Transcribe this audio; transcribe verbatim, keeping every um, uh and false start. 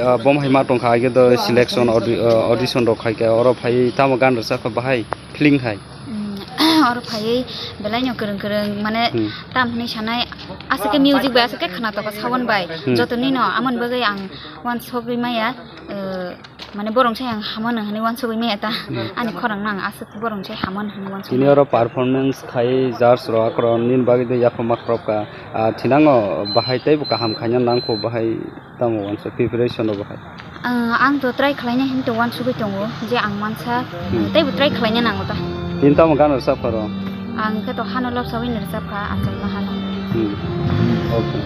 Ah, bom hai ma tongkha, age do selection audi-, ah, audition rok khai kha, oro phai tamo gan rwchapkha bahai feeling hai? Mm, oro phaiwi belai no kwrwng kwrwng, mane, hmm, tam hwnwi sanai, aswk khe music bai, aswk khe khwnatok kha sound bai. Hmm. Joto nino amoni bagwi ang uansugwi maya, uh, mane, borok se ang hamo nang hwnwi uansugwi maya ta. Hmm. Ani khorang no ang aswk borok se hamo nang hwnwi uansugwi maya. Tini oro performance khai judge rok akhoro nini bagwi de yaphama khorok kha. Ah, thinango bahai teibo kaham khaina nangkho, bahai tamo uansuk preparation rok bahai? Ah, ang to try khlaina hinwi to uansugwi tongo je ang mansa, hmm, teibo try khlaina nango ta. Tini tamo gan rwchapkha oro? Ang khe to hano lobsawino rwchapkha, Achaima Hala. Hmm. Okay.